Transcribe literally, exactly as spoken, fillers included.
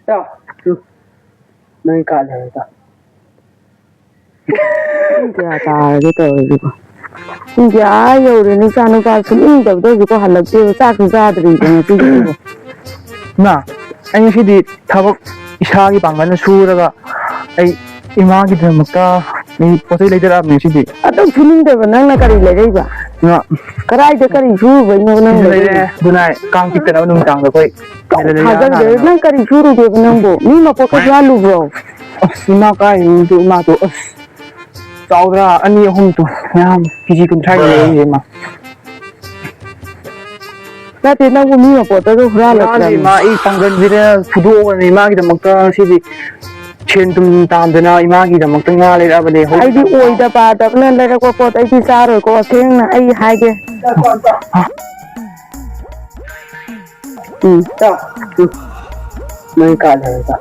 ꯇꯥ, ꯎꯝ, ꯅꯪ ꯀꯥ ꯂꯩꯔꯦ, ꯇꯥ꯫ ꯄꯨꯡ ꯀꯌꯥ ꯇꯥꯔꯒꯦ ꯇꯧꯔꯤꯁꯤꯕꯣ? ꯄꯨꯡ ꯀꯌꯥ ꯑꯥ ꯌꯧꯔꯦ? ꯅꯆꯥꯅꯨꯄꯥ ꯁꯨꯡꯅꯤꯡꯗꯕꯗ ꯍꯧꯖꯤꯛꯐꯥꯎ ꯍꯜꯂꯛꯇꯦꯕ, ꯆꯥꯛꯁꯨ ꯆꯥꯗ꯭ꯔꯤꯕ ꯉꯁꯤꯒꯤꯁꯤꯕꯣ꯫ ꯏꯃꯥ, ꯑꯩ ꯉꯁꯤꯗꯤ ꯊꯕꯛ ꯏꯁꯥꯒꯤ ꯄꯥꯡꯒꯜꯅ ꯁꯨꯔꯒ ꯑꯩ ꯏꯃꯥꯒꯤꯗꯃꯛꯇ ꯑꯩ ꯄꯣꯠ ꯆꯩ ꯂꯩꯖꯔꯛꯑꯕꯅꯦ ꯉꯁꯤꯗꯤ꯫ ꯑꯗꯨꯛ ꯁꯨꯅꯤꯡꯗꯕ ꯅꯪꯅ ꯀꯔꯤ ꯂꯩꯔꯛꯏꯕ? ꯏꯃꯥ, ꯀꯗꯥꯏꯗ ꯀꯔꯤ ꯁꯨꯔꯨꯕꯩꯅꯣ ꯅꯪ ꯁꯤꯗ ꯂꯩꯔꯦ, ꯂꯩꯔꯛꯏꯁꯦ? ꯒꯨꯗ ꯅꯥꯏꯠ, ꯀꯥꯡ ꯆꯤꯛꯇꯅꯕ ꯅꯨꯃꯤꯗꯥꯡꯗ ꯑꯩꯈꯣꯏ ꯁꯤꯗ ꯂꯩꯔꯦ, ꯊꯥꯖꯗꯦ꯫ ꯌꯥꯅꯕ꯫ ꯅꯪ ꯀꯔꯤ ꯁꯨꯔꯨꯒꯦꯕ ꯅꯪꯕꯨ? ꯃꯤ ꯃꯄꯣꯠꯀ ꯍꯨꯔꯥꯜꯂꯨꯕ꯭ꯔꯣ? ꯑꯁ, ꯏꯃꯥ ꯀꯥꯏꯗꯩꯅꯣ, ꯏꯃꯥꯗꯣ, ꯑꯁ, ꯆꯥꯎꯗ꯭ꯔꯥ? ꯑꯅꯤ ꯑꯍꯨꯝ ꯇꯨ ꯃꯌꯥꯝ ꯀꯦꯖꯤ ꯀꯨꯟꯊ꯭ꯔꯥꯒꯤ ꯂꯩꯔꯛꯏꯁꯦ, ꯏꯃꯥ꯫ ꯅꯠꯇꯦ, ꯅꯪꯕꯨ ꯃꯤ ꯃꯄꯣꯠꯇꯒ ꯍꯨꯔꯥꯜꯂꯛꯇ꯭ꯔꯕꯅꯦ꯫ ꯍꯨꯔꯥꯜꯂꯤ, ꯏꯃꯥ, ꯑꯩ ꯄꯥꯡꯒꯜꯁꯤꯗ ꯐꯨꯗꯣꯛꯑꯕꯅꯦ ꯏꯃꯥꯒꯤꯗꯃꯛꯇ ꯉꯁꯤꯗꯤ꯫ ꯁꯦꯟ ꯊꯨꯝ ꯇꯥꯟꯗꯅ ꯏꯃꯥꯒꯤꯗꯃꯛꯇ ꯉꯥ ꯂꯩꯔꯛꯑꯕꯅꯦ꯫ ꯑꯩꯗꯤ ꯑꯣꯏꯗ ꯄꯥꯗꯕꯅ ꯂꯩꯔꯛꯄ ꯄꯣꯠ ꯑꯩꯗꯤ ꯆꯥꯔꯣꯏꯀꯣ, ꯁꯦꯡꯅ ꯑꯩ ꯍꯥꯏꯒꯦ꯫ ꯎꯝ꯫ ꯆꯥ꯫ ꯎꯝ꯫ ꯅꯪ ꯀꯥ ꯂꯩꯔꯦ, ꯆꯥ꯫